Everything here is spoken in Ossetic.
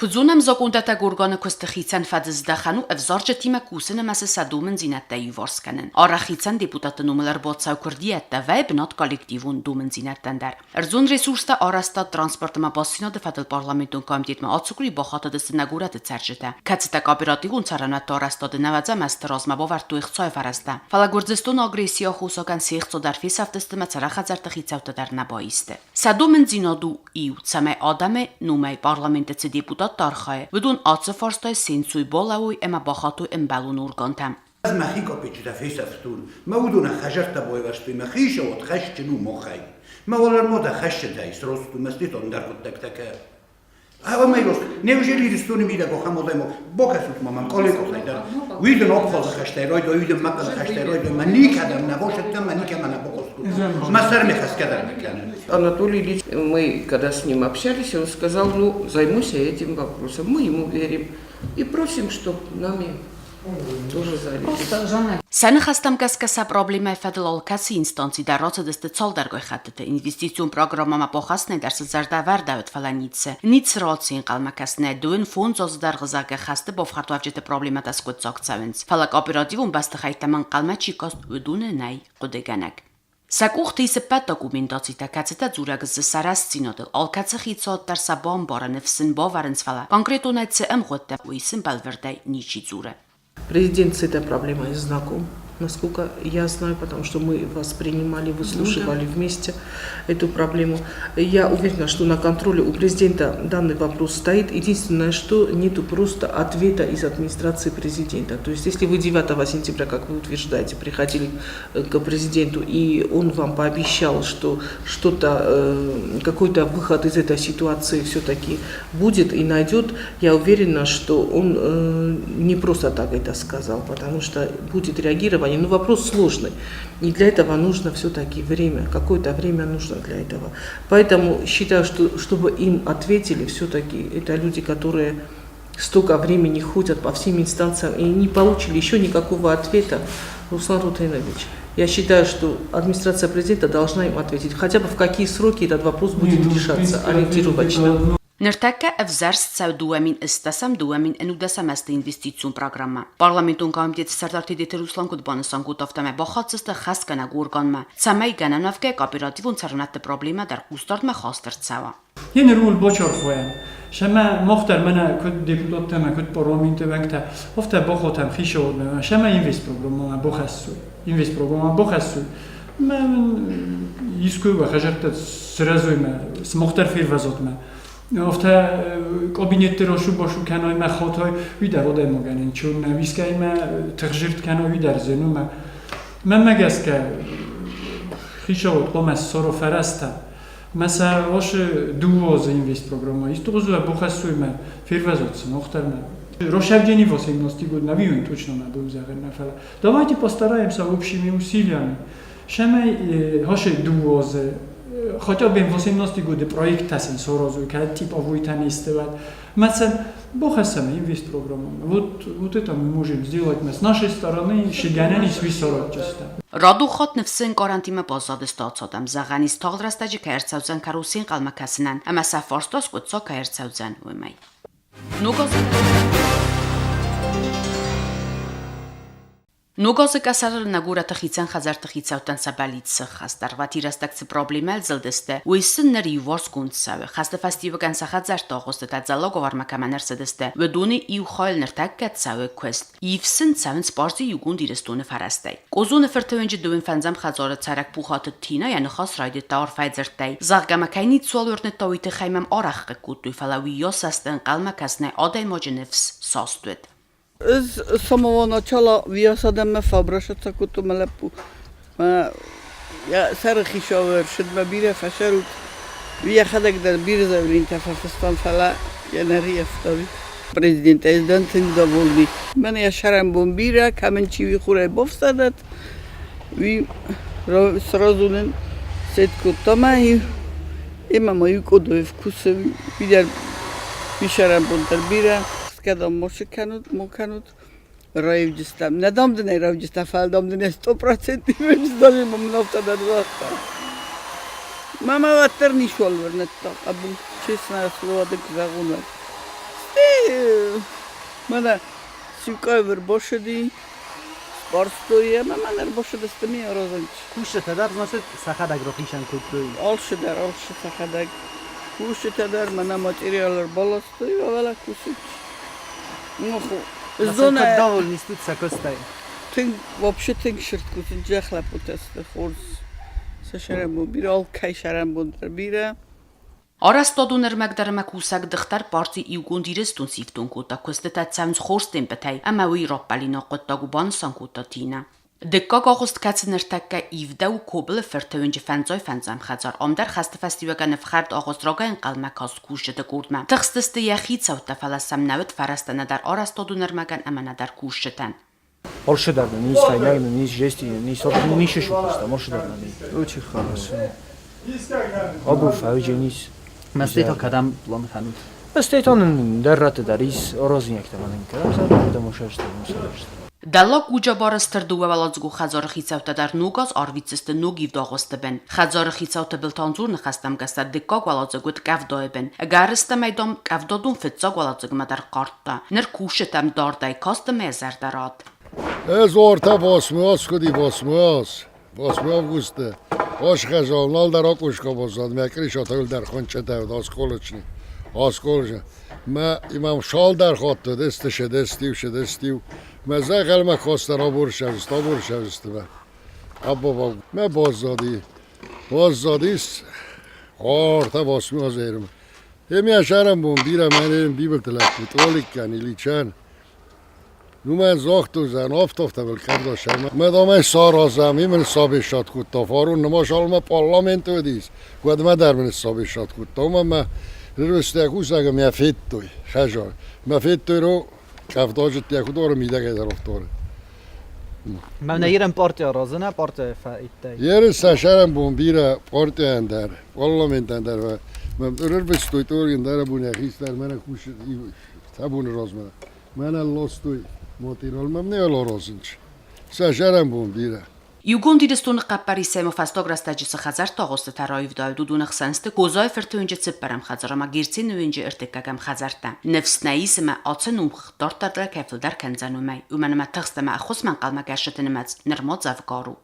Куыд зонӕм, закъондӕттӕг органы куысты хицӕн фӕдыздӕхӕн у ӕвзарджытимӕ кусын ӕмӕ сӕ сӕ домындзинӕдтӕ иуварс кӕнын. Арӕх хицӕн депутатты номыл ӕрбацӕуы куырдиӕттӕ, вӕййы бынат коллективон домындзинӕдтӕн дӕр. Ӕрдзон ресурстӕ, арӕзтад, транспорт ӕмӕ бастдзинады фӕдыл парламентон комитетмӕ ацы къуыри бахатыдысты нӕ горӕты цӕрджытӕ, кӕцытӕ кооперативон цӕрӕнуӕтты арӕзтады нӕуӕдзӕм азты размӕ бавӕрдтой ӕхцайы фӕрӕзтӕ. Фӕлӕ Гуырдзыстоны агрессийы аххосагӕн се хца дӕр фесӕфтысты ӕмӕ цӕрӕнхӕдзӕртты хицӕуттӕ дӕр нӕ баисты. Сӕ домындзинад у иу, цӕмӕй адӕмы номӕй парламенты цы депутаттӕ архайы, уыдон ацы фарстайы се нцой балӕууой ӕмӕ бахатой ӕмбӕлон органтӕм. Ӕз мӕхи копеччытӕ фесӕфтон, мӕ уыдонӕн хӕзӕрттӕ байвӕзтой, мӕ хицауад хӕсджын у махӕй. Мӕ уӕлармадӕ хӕсджынтӕй сросту, мӕ стетон дӕр хъуыддӕгтӕ кӕ. Ӕмӕ неужели Иристони мидӕг ахӕм адӕймаг бакӕсут ма мӕм къаликъохӕй дӕр. Уый дын Абхазы хӕстӕй райдай, уый дын Мӕхъхъӕлы хӕстӕй райдай, мӕ никӕдӕм нӕ басыдтӕн, мӕ никӕмӕ нӕ бахъуыстон. Мӕ сӕрмӕ хӕсгӕ дӕр нӕ кӕны. Анатолий Ильич, мы когда с ним общались, он сказал, ну, займусь я этим вопросом. Мы ему верим и просим, чтобы нами Сӕ ныхӕстӕм гӕсгӕ сӕ проблемӕйы фӕдыл алкӕцы инстанци дӕр рацыдысты цалдӕргай хӕттыты. Инвестицион программӕмӕ бахӕссынӕй дӕр сын зӕрдӕ ӕвӕрдӕуыд, фӕлӕ ницы. Ницы раци ӕнхъӕлмӕ кӕсынӕй дыууын фондз азы дӕргъы зӕгъгӕ хӕсты бафхӕрдуӕвджыты проблемӕтӕ скъуыддзаг цӕуынц. Фӕлӕ кооперативон бӕстыхӕйттӕм ӕнхъӕлмӕ чи каст, уыдоны нӕй хъуыдыгӕнӕг. Сӕ къухты ис ӕппӕт документацитӕ, кӕцытӕ дзурӕг сты сӕ рӕстдзинадыл, алкӕцы хицауад дӕр сӕ бамбары, ныфс сын бавӕрынц, фӕлӕ конкретонӕй цы ӕмгъуыдтӕ, уый сын бӕлвырдӕй ничи дзуры. Президент с этой проблемой знаком, насколько я знаю, потому что мы воспринимали, выслушивали вместе эту проблему. Я уверена, что на контроле у президента данный вопрос стоит. Единственное, что нету просто ответа из администрации президента. То есть, если вы 9 сентября, как вы утверждаете, приходили к президенту, и он вам пообещал, что что-то, какой-то выход из этой ситуации все-таки будет и найдет, я уверена, что он не просто так это сказал, потому что будет реагирование. Но вопрос сложный. И для этого нужно все-таки время, какое-то время нужно для этого. Поэтому считаю, что чтобы им ответили, все-таки это люди, которые столько времени ходят по всем инстанциям и не получили еще никакого ответа. Руслан Рутенович, я считаю, что администрация президента должна им ответить. Хотя бы в какие сроки этот вопрос будет Не, ну, в решаться принципе, ориентировочно. ответить. Ныртӕккӕ ӕвзӕрст цӕуы 2010-2011 азты инвестицион программӕ. Парламентон комитеты сӕрдар Тедеты Руслан куыд банысан кодта, афтӕмӕй бахатдзысты хӕсгӕнӕг органмӕ, цӕмӕй гӕнӕнуӕвгӕ кооперативон цӕрӕнуӕтты проблемӕ дӕр хъусдардмӕ хаст ӕрцӕуа. Йе рул бачархуӕн. Сӕмӕ мах дӕр мӕнӕ куд депутаттӕ ӕма куд парламенти уӕнгтӕ, афтӕ бахатӕн хицауадмӕ, сӕмӕ инвестпрограммӕмӕ бахӕссуй. Инвестпрограммӕ бахӕссуй. Мӕ искуы уӕ хӕдзӕрттӕ сырӕзой мӕ, сымах дӕр фервӕзот мӕ. Афтӕ кабинетты расу-басу кӕной мӕ хатай, уый дӕр адӕймагӕн ӕнцон нӕу, искӕимӕ тыхзырд кӕной, уый дӕр зын у мӕ. Мӕнмӕ гӕсгӕ, хицауад хъуамӕ ссара фӕрӕзтӕ. Мӕ сӕ ошы дыууӕ азы инвестпрограмма истугъзуӕ бухӕссуй мӕ фервӕзот сымах дӕр мӕ. Росӕвдени 18 год нӕ точно мӕ бон зӕгъын нӕ фӕлӕ давайте постараемся общими усилиями. Шӕмӕй хоше дыууӕ азы хотя бы 18 годы проект тасен соразуй, кӕд типовой тӕнистывӕд. Мәсән, бухӕссӕм инвестпрограмма. Вот, вот это мы можем сделать мы с нашей стороны, шигӕнӕн ис висоротчество. Радон хатт ныфсы ӕнкъарӕнтимӕ баззадысты ацы адӕм, зӕгъӕн ис, тагъд рӕстӕджы кӕй ӕрцӕудзӕн каруси ӕнхъӕлмӕ кӕсынӕн ӕмӕ сӕ фарста скъуыддзаг кӕй ӕрцӕудзӕн, уымӕй. Ног азы Ног азы къӕсӕрыл нӕ горӕты хицӕн хӕдзӕртты хицӕуттӕн сӕ бӕллиц сыххӕст. Ӕрвати рӕстӕг цы проблемӕ ӕрзылдысты, уый сын ныр иуварсгонд цӕуы. Хӕсты фӕстиуӕгӕн сӕ хӕдзӕртты агъуыстытӕ Дзӕллаговармӕ кӕмӕн ӕрцыдысты, уыдоны иу хайыл ныртӕккӕ цӕуы куыст. Ив сын цӕуынц Бӕрзы иугонд Ирыстоны фӕрӕзтӕй. Къозоны фырты уынджы дыууын фӕндзӕм хӕдзары цӕрӕг Пухаты Тина йӕ ныхас райдыдта арфӕйы дзырдтӕй. Зӕгъгӕ мӕ кӕй ницуал уырныдта, уый тыххӕй мӕм арӕх хъыг кодтой, фӕлӕ уыйас цӕсты ӕнхъӕлмӕ кӕсынӕй адӕймаджы ныфс саст уыд. Ӕз с самого начала виасадӕммӕ фӕбрашаться кодтон мӕ лӕппу. Мӕ йӕ сӕры хицауы ӕрцыдмӕ бирӕ фӕцӕрут. Йӕхӕдӕг дӕр бирӕ заявленийтӕ фӕфыстам, фӕлӕ йӕ нӕ рыййӕфта. Президент ӕз дӕн тынг довольный. Мӕн йӕ сӕрӕнбон бирӕ, кӕм ын чи уый хурӕй бафсадӕт, уый сразу нын сет кодта мӕ Ӕмӕ ма иу къодойы вкусы уый дӕр уый сӕрӕнбон дӕр бирӕ. Кӕдӕм мо цы кӕнут, мо кӕнут, раивджыстӕм. Нӕ дам дын ӕй равджыста, фӕлӕ дам дын ӕй 100% ивджыстам, ӕмӕ мын афтӕ дӕр загъта. Мӕ мӕ уӕддӕр ницуал уырныдта, абон честное слово дын куы зӕгъон, уӕд. Мӕнӕ сиукъайы ӕрбасыди, сбарстой ӕмӕ мӕнӕ ӕрбасыдысты ме аразынч. Кусджытӕ дӕр, значит, сӕхӕдӕг рахицӕн кодтой? Алцыдӕр, алцы сӕхӕдӕг. Кусджытӕ дӕр мӕнӕ материал ӕрбаластой, уӕлӕ кусынц. Куыд довольны стут сӕ куыстӕй? Тынг, вообще тынг сырд кусынц, зӕхх лӕппутӕ сты хорз. Сӕ сӕрӕнбон бирӕ, алкӕй сӕрӕнбон дӕр бирӕ. Арӕзтадон ӕрмӕг дӕр ӕмӕ кусӕг дыхтӕр парти Иугонд Ирыстон сифтонг кодта куыстытӕ цӕуынц хорз темпытӕй ӕмӕ уый раппӕлинаг хъуыддаг у, банысан кодта Тинӕ. Дыккаг агъуыст, кӕцы ныртӕккӕ ивдӕуы Кобылы фырты уынджы фӕндзай фӕндзӕм хӕдзар, ам дӕр хӕсты фӕстиуӕгӕн ӕфхӕрд агъуыст рагӕй ӕнхъӕлмӕ каст кусджыты къордмӕ. Тыхстысты йӕ хицӕуттӕ, фӕлӕ сӕм нӕ уыд фӕрӕзтӕ нӕдӕр арӕзтадон ӕрмӕгӕн ӕмӕ нӕдӕр кусджытӕн. Оршидарна низ файнагна, низ жестина, низ ниши шукуста, оршидарна ни. Очень хорошо. Обувь аудженис. Мастейто кадам план ханут? Мастейтон дӕрраты дӕр ис орозинӕгтӕ мӕнӕн кӕдӕм сӕ кӕдӕм ушӕсты, мусӕсты. Дӕллаг Уджабары стыр дыууӕуӕладзыгон хӕдзары хицӕуттӕ дӕр ног аз арвитдзысты ног ивд агъуысты бын. Хӕдзары хицауты былтандзур ныхӕстӕм гӕсгӕ дыккаг уӕладзыг уыд къӕвдайы бын. Ӕгӕрыстӕмӕй, дам, къӕвдадон фыццаг уӕладзыгмӕ дӕр хъардта. Ныр кусджытӕм дардӕй каст ӕмӕ йӕ зӕрдӕ рад. Ez orta восьмиос худи восьмиос. 8 августа Ошхазол налдар окушко бозад мя кришот өлдар хончетав осколочни. Осколочни. Ма имам шалдар хотто дестеше дестив шедестив. Ма зағал ма костар абуршавст абуршавст ма. Абба ма бозади. Бозадис. Орта восьмиос эрм. Еми ашарам бун бира мен бибелтелек толиккан иличан. Nu zahtuzen, aftaftavel kardasem. Medam szarazám, imen szabisat kutta farun, no parlament ödis. Kuad mädärmen szabisat kutta. Oma mä röstää kusaga mia fettui, хажар. Mä fettui ro кавдожит я худор мидага зарофтор. Мӕнӕ ирен партия разына, партия фӕиттӕй. Ерен сашарам бомбира партия андar, парламент андar. Mä röstui torgin darabun ja histar mena kush табун розмена. Мена лостуй мотирол мам не лорозинч. Сашарам бомбира. Иугонд Ирыстоны хъӕппӕрисӕй ма фӕстаг рӕстӕджы цы хӕдзӕртты агъуыстытӕ раивдӕуыд, уыдоны хсӕн сты Козайы фырты уынджы цыппӕрӕм хӕдзар ӕмӕ Герцены уынджы ӕртыккӕгӕм хӕдзӕрттӕ. Ныфс нӕ ис ӕмӕ ацы номхыгъд дарддӕр дӕр кӕй фылдӕр кӕндзӕн уымӕй, уымӕн ӕмӕ тыхст ӕмӕ ӕххуысмӕ ӕнхъӕлмӕ кӕсджыты нымӕц нырма дзӕвгар у.